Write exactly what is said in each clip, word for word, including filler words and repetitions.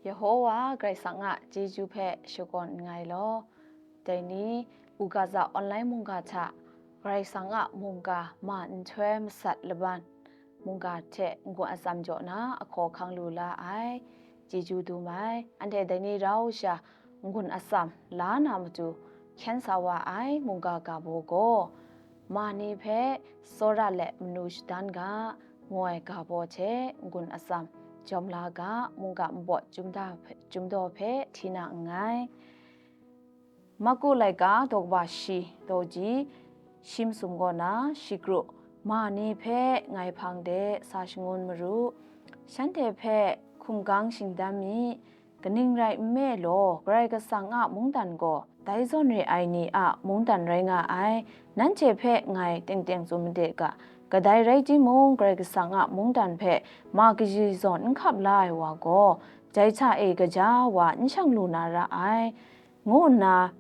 Yehowa Karai Kasang a chyeju hpe shakawn nngai law. Dai ni, u ga za online mungga hta Karai Kasang a mungga ma nhtoi masat laban mungga hte n-gun atsam jaw na ahkaw ahkang lu la ai. Chyeju dum ai. Anhte dai ni rau sha n-gun atsam la na matu hkyen sa wa ai mungga ga baw gaw, ma ni hpe tsawra let manu shadan ga, ngu ai ga baw hte n-gun atsam jawm la ga, mungga nbawt chyum da hpe, chyum daw hpe hti na nngai. Marku laika daw kaba shi, daw ji shi masum kaw na shi kru, ma ni hpe ngai hpang de sa shangun maru, shanhte hpe hkum gang shingdam mi, kaning rai nme law, Karai Kasang a mungdan gaw dai zawn re ai ni a mungdan rai nga ai, nanhte hpe ngai teng teng tsun made ga, kadai rai timung, Karai Kasang a mungdan hpe ma kaji zawn n hkap la ai wa gaw, dai hta e gaja wa n shang lu na ra ai, ngu nna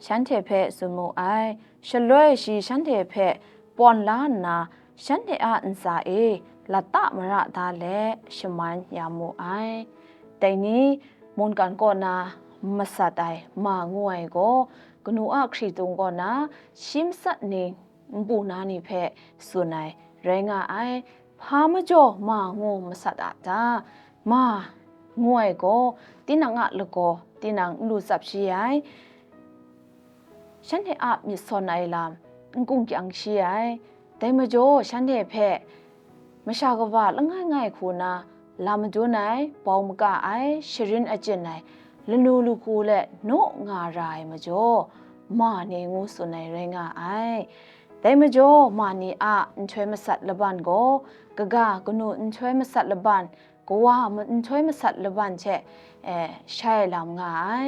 shanhte hpe tsun mu ai. Shaloi shi shanhte hpe pawn la nna, shanhte a ntsa e lata mara da let shaman ya mu ai. Dai ni, mungkan kaw na masat ai ma ngu ai gaw, kanu a hkritung kaw na shi masat ning npu na ni hpe tsun ai rai nga ai. Hpa majaw ma ngu masat a ta? Ma ngu ai gaw, tinang a lagaw tinang n lu tsap shi ai, shanhte a myit sawn ai lam n kung kyang shi ai. Dai majaw shanhte hpe masha kawa langai ngai hku na lam madun ai, bau maka ai, sharin achyin ai, lanu lahku let naw nga ra ai majaw, ma ni ngu tsun ai rai nga ai. Dai majaw, ma ni a nhtoi masat laban gaw, kaga kanu nhtoi masat laban, kawa ma-, nhtoi masat laban hte, eh, shai lam nga ai.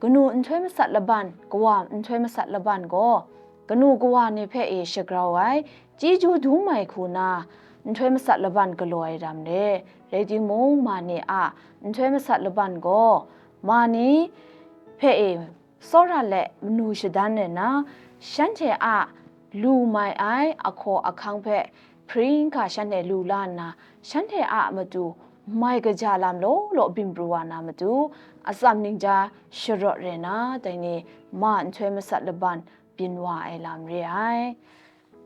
Kanu nhtoi masat laban, kawa nhtoi masat laban gaw, kanu kawa ni hpe e shagrau ai, chyeju dum ai hku na, nhtoi masat laban galaw ai ram re. Rai timung, ma ni a nhtoi masat laban gaw, ma ni hpe e tsawra let manu shadan ai na, shanhte a lu mai ai ahkaw ahkang hpe hpring hka shanhte lu la nna, shanhte a matu mai kaja lam law law byin pru wa na matu, atsam ningja sharawt re na, dai ni ma nhtoi masat laban byin wa ai lam re ai.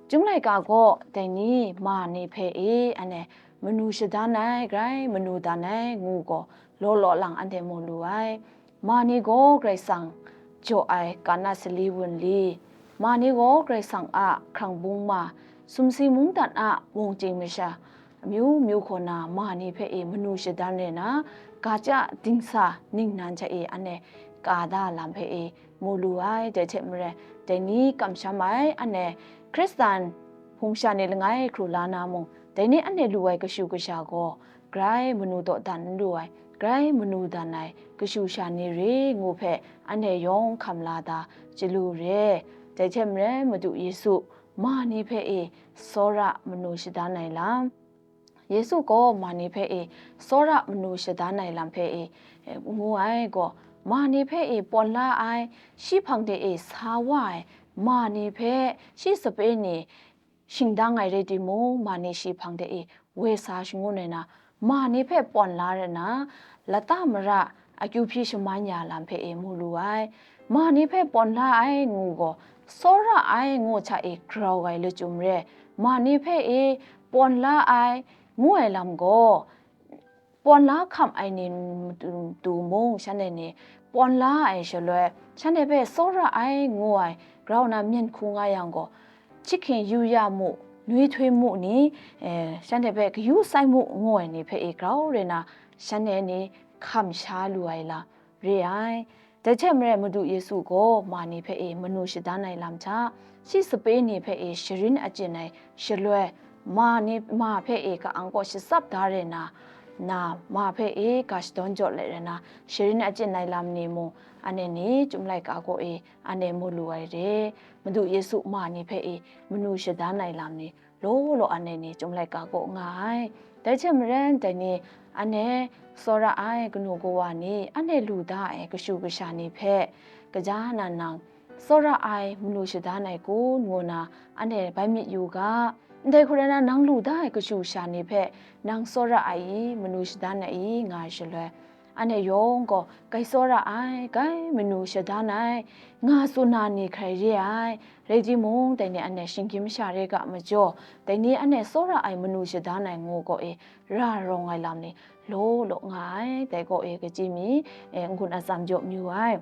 Chyum laika gaw, dai ni ma ni hpe e, anhte manu shadan ai, grai manu dan ai, ngu gaw, law law lang anhte mu lu ai. Ma ni gaw Karai Kasang jaw ai kana sali wunli, ma ni gaw Karai Kasang a hkrang bung ma, sumsi mungdan a mung ting masha, amyu myu hkaw na ma ni hpe e manu shadan re na, ga ja dingsa ningnan hta e anhte ka da lam hpe e mu lu ai. Dai hte maren, dai ni kamsham ai anhte Hkristan hpung sha ni langai hkru la na mung, dai ni anhte lu ai kashu kasha gaw, grai manu dawdan n lu ai, grai manu dan ai kashu sha ni re ngu hpe anhte yawng hkam la da chyalu re. Dai hte maren, Madu Yesu ma ni hpe e tsawra manu shadan ai lam, Yesu gaw ma ni hpe e tsawra manu shadan ai lam hpe e, e, ngu ai gaw, ma ni hpe e pawn la ai, shi hpang de e sa wa ai, ma ni hpe shi sape ni shingdang ai rai timung, ma ni shi hpang de e woi sa shangun ai na, ma ni hpe pawn la re na, lata mara akyu hpyi shaman ya lam hpe e mu lu ai. Ma ni hpe pawn la ai ngu gaw, tsawra ai ngu hta e grau ai lachyum re. Ma ni hpe e pawn la ai ngu ai lam gaw, pawn la hkam ai ni matu mung, shanhte ni pawn la ai shaloi, shanhte hpe tsawra ai ngu ai grau na myen hku nga yang gaw, chyik hking yu ya mu, nwi htoi mu ni, eh, shanhte hpe kayu sai mu ngu ai ni hpe e grau re na, shanhte ni hkam sha lu ai lam re ai. Dai hte maren, Madu Yesu gaw ma ni hpe e manu shadan ai lam hta, shi sape ni hpe e sharin achyin ai shaloi, ma ni, ma hpe e ka-ang kaw shatsap da re na, na, ma hpe e ga shadawn jaw let re na, sharin achyin ai lam ni mung, anhte ni Chyum laika kaw e anhte mu lu ai re. Madu Yesu ma ni hpe e manu shadan ai lam ni law law anhte ni Chyum laika kaw nga ai. Dai hte maren, dai ni anhte tsawra ai kanu kawa ni, anhte lu da ai kashu kasha ni hpe, kaja nan nang tsawra ai, manu shadan ai kun, ngu na anhte bai myit yu ga. Ndai hku rai na, nang lu da ai kashu kasha ni hpe nang tsawra ai i, manu shadan ai i, nga ai shaloi, anhte yawng gaw gai tsawra ai, gai manu shadan ai, nga tsun na ni hkrai re ai, rai timung, dai ni anhte shinggyim masha re ga majaw, dai ni anhte tsawra ai manu shadan ai ngu gaw e, ra rawng ai lam ni law law nga ai, dai gaw e, kachyi mi, e, n-gun atsam jaw mayu ai.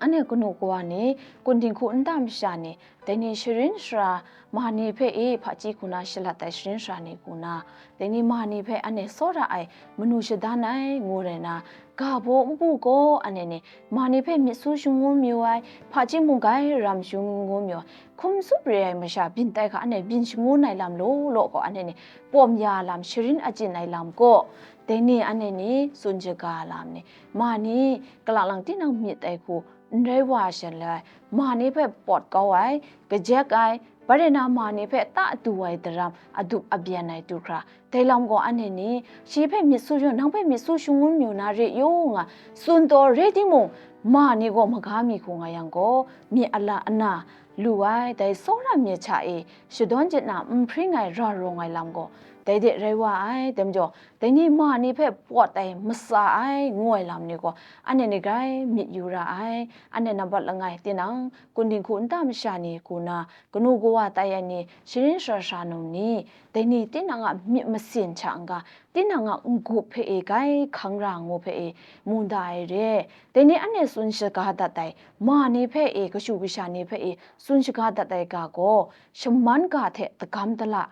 Anhte kanu kawa ni, kun dinghku nta masha ni, dai ni sharin shara ma ni hpe e hpaji hku na shalat ai sharin shara ni hku na, dai ni ma ni hpe anhte tsawra ai manu shadan ai ngu rai na, ga baw npu gaw anhte ni ma ni hpe myit su shangun mayu ai, hpaji mungga e ram shangun mayu ai, hkum tsup re ai masha byin tai hka anhte byin shangun ai lam law law gaw anhte ni pawm ya lam, sharin achyin ai lam gaw, dai ni anhte ni tsun shaga lam ni, ma ni, kalang lang tinang myit ai hku n rai wa shaloi, ma ni hpe pawt kau ai, kajek ai, bai rai na ma ni hpe ta du ai daram, adup abyan ai du hkra, dai lam gaw anhte ni, shi hpe myit su yu, nang hpe myit su shangun mayu na re yaw nga, tsun taw rai timung, ma ni gaw maga mi hku nga yang gaw, myi ala ana lu ai, dai tsawra myit hta e shadawn jit na n hpring ai, ra rawng ai lam gaw, dai de rai wa ai, dai majaw, dai ni ma ni hpe pawt ai, matsa ai, ngu ai lam ni gaw, anhte ni grai myit yu ra ai. Anhte nambat langai, tinang, kun dinghku nta masha ni hku na, kanu kawa tai ai ni, sharin shara shara num ni, dai ni tinang a myit masin hta n-ga, tinang a n-gup hpe e grai hkang ra ngu hpe e mu da ai re. Dai ni anhte tsun shaga dat ai, ma ni hpe e, kashu kasha ni hpe e tsun shaga dat ai ga gaw, shaman ga hte dagam dala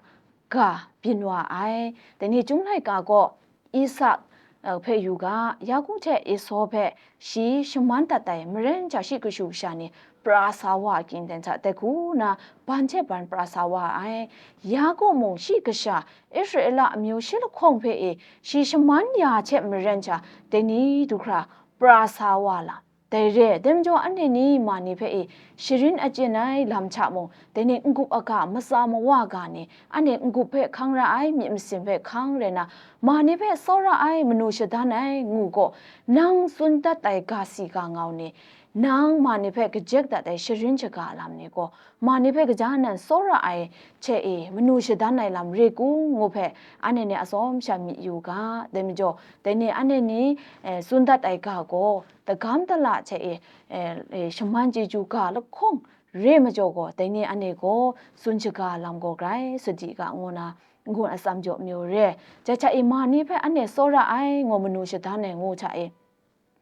ga byin wa ai. Dai ni Chyum laika gaw Isak, eh, hpe yu ga, Yaku hte Esaw hpe shi shaman dat ai maren hta shi kashu kasha ni pra sa wa ai, ging ten hta dai hku na ban hte ban pra sa wa ai. Yaku mung shi kasha Israela amyu shi lahkawng hpe e shi shaman ya hte maren hta dai ni du hkra pra sa wa lam. Dai re ai, dai majaw anhte ni ma ni hpe e sharin achyin ai lam hta mung, dai ni n-gup aga, matsa mawa ga ni, anhte n-gup hpe hkang ra ai, myit masin hpe hkang rai na, ma ni hpe tsawra ai, manu shadan ai ngu gaw, nang tsun dat ai ga si ga ngau ni, nang ma ni hpe kajek dat ai sharin shaga lam ni gaw, ma ni hpe kaja nan tsawra ai hte e manu shadan ai lam re ku ngu hpe, anhte ni atsawm sha myit yu ga, dai majaw, dai ni anhte ni, eh, tsun dat ai ga gaw, dagam dala hte e, eh, eh, shaman chyeju ga lahkawng re majaw gaw, dai ni anhte gaw tsun shaga lam gaw grai sadi ga ngu na, n-gun atsam jaw mayu re. Jai hta e ma ni hpe anhte tsawra ai, ngu manu shadan ai ngu hta e,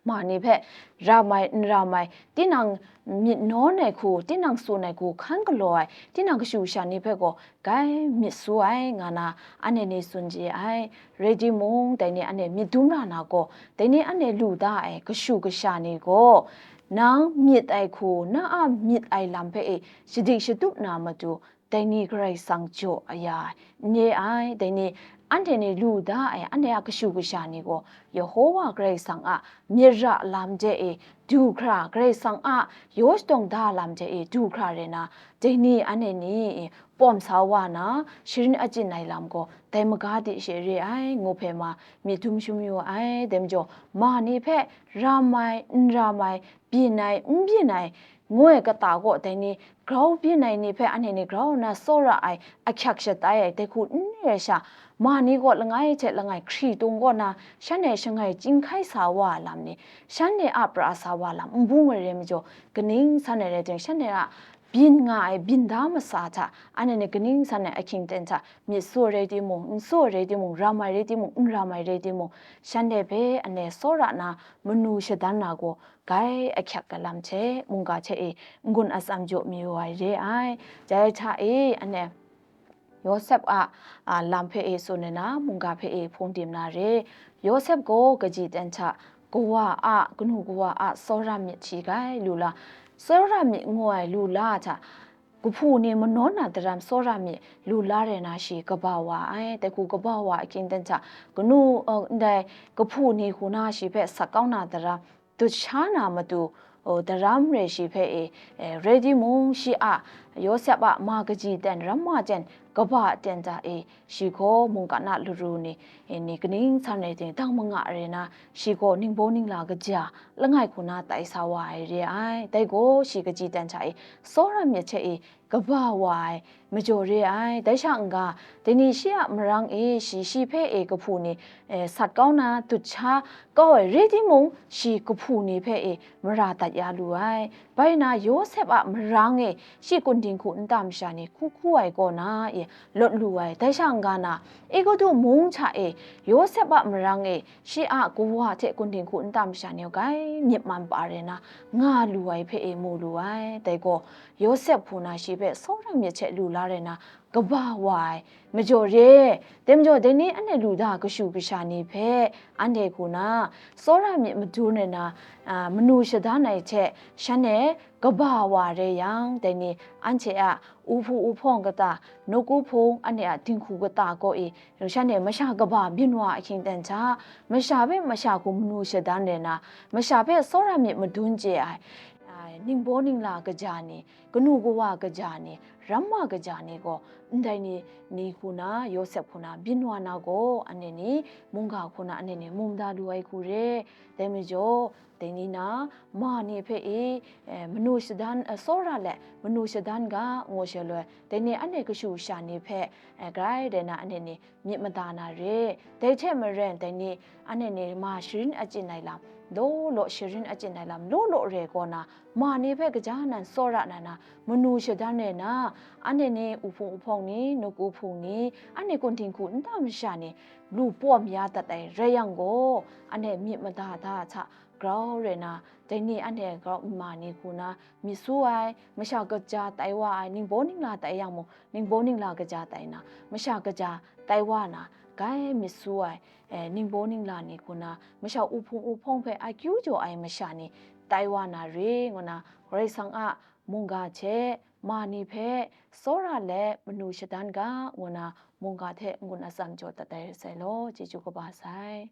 ma ni hpe ram ai, n ram ai, tinang myit nawn ai hku, tinang tsun ai hku hkan galaw ai, tinang kashu kasha ni hpe gaw grai myit su ai, nga na, anhte ni tsun chye ai. Rai timung, dai ni anhte myit dum ra na gaw, dai ni anhte lu da ai kashu kasha ni gaw, nang myit ai hku, na a myit ai lam hpe e shadik shatup na matu, dai ni Karai Kasang jaw aya ai, n re ai, dai ni anhte ni lu da ai, anhte a kashu kasha ni gaw, Yehowa Karai Kasang a myit ra lam de e du hkra, Karai Kasang a yaw shadawng da lam de e du hkra rai na, dai ni anhte ni pawm sa wa na, sharin achyin ai lam gaw, dai maga de she re ai, ngu hpe ma myit dum shangun yu ai, dai majaw, ma ni hpe ram ai, n ram ai, byin ai, n byin ai, ngu ai kata gaw, dai ni grau byin ai ni hpe anhte ni grau nna tsawra ai, ahkyak shatai ai, dai hku n re ai sha, ma ni gaw langai hte langai hkritung kaw na, shanhte shangai chyinghkai sa wa ai lam ni, shanhte a pra sa wa lam n bung ai rai majaw, kaning san ai rai tim, shanhte a byin nga ai byin da masa hta, anhte ni kaning san ai ahkying ten hta myit su ai rai timung, n su ai rai timung, ram ai rai timung, n ram ai rai timung, shanhte hpe anhte tsawra nna manu shadan na gaw, grai ahkyak ai lam hte mungga hte e n-gun atsam jaw mayu ai re ai. Dai hta e, anhte Yawsep a, a, lam hpe e tsun ai na, mungga hpe e hpung dim na re. Yawsep gaw kaji ten hta, kawa a, kanu kawa a tsawra myit shi grai lu la, tsawra myit ngu ai lu la hta, kahpu ni manawn na daram tsawra myit lu la rai na, shi kaba wa ai. Dai hku kaba wa ahkying ten hta, kanu, uh, ndai kahpu ni hku na shi hpe sak kau na daram dut sha na matu, uh, daram re shi hpe e, eh, rai timung, shi a, Yawsep a ma kaji ten ramma jen kaba ten hta e, shi gaw mungkan a laru ni, e, ni kaning san rai ting, dang manga rai na, shi gaw ningbaw ningla kaja langai hku na tai sa wa ai re ai. Dai gaw shi kaji ten hta e, tsawra myit hte e, kaba wa ai majaw re ai. Dai sha n-ga, dai ni shi a marang e shi, shi hpe e kahpu ni, e, sat kau na dut sha kau ai rai timung, shi kahpu ni hpe e mara dat ya lu ai. Bai na, Yawsep a marang e shi kunhting hku nta masha ni hku hku ai kaw na e lawt lu ai. Dai sha n-ga na, Egutu mung hta e Yawsep a marang e shi a kawa hte kunhting hku nta masha ni grai myit man pa rai na nga lu ai hpe e mu lu ai. Dai gaw, Yawsep hku na shi hpe tsawra myit hte lu la rai na kaba wa ai majaw re. Dai majaw, dai ni anhte lu da kashu kasha ni hpe anhte hku na tsawra myit madun rai na, a, manu shadan ai hte shan e kaba wa re yang, dai ni anhte a u hpung u hpawng kata, nawku hpung, anhte a dinghku kata kaw e, shan e masha kaba byin wa ahkying ten hta, masha hpe masha hku manu shadan rai na, masha hpe tsawra myit madun chye ai, a, ningbaw ningla kaja ni, kanu kawa kaja ni, ramma kaja ni gaw, ndai ni, ni hku na, Yawsep hku na byin wa na gaw, anhte ni mungga hku na anhte ni mu mada lu ai hku re. Dai majaw, dai ni na, ma ni hpe e, e, manu shadan, e, tsawra let manu shadan ga, ngu shaloi, dai ni anhte kashu kasha ni hpe, e, grai rai na anhte ni myit mada na re. Dai hte maren, dai ni anhte ni ma sharin achyin ai lam, law law sharin achyin ai lam, law law re kaw na, ma ni hpe kaja nan tsawra na na, manu shadan rai na, anhte ni u hpung u hpawng ni, nawku hpung ni, anhte kunhting hku nta masha ni lu pawm ya dat ai rai yang gaw, anhte myit mada da hta grau rai na, dai ni anhte grau nma ni hku na myit su ai, masha kaja tai wa ai, ningbaw ningla tai yang mung, ningbaw ningla kaja tai na, masha kaja tai wa na, grai myit su ai, e, ningbaw ningla ni hku na, masha u hpung u hpawng hpe akyu jaw ai masha ni tai wa na re, ngu na, Karai Kasang a mungga hte ma ni hpe tsawra let manu shadan ga, ngu na, mungga hte n-gun atsam jaw dat ai rai sai law, chyeju kaba sai.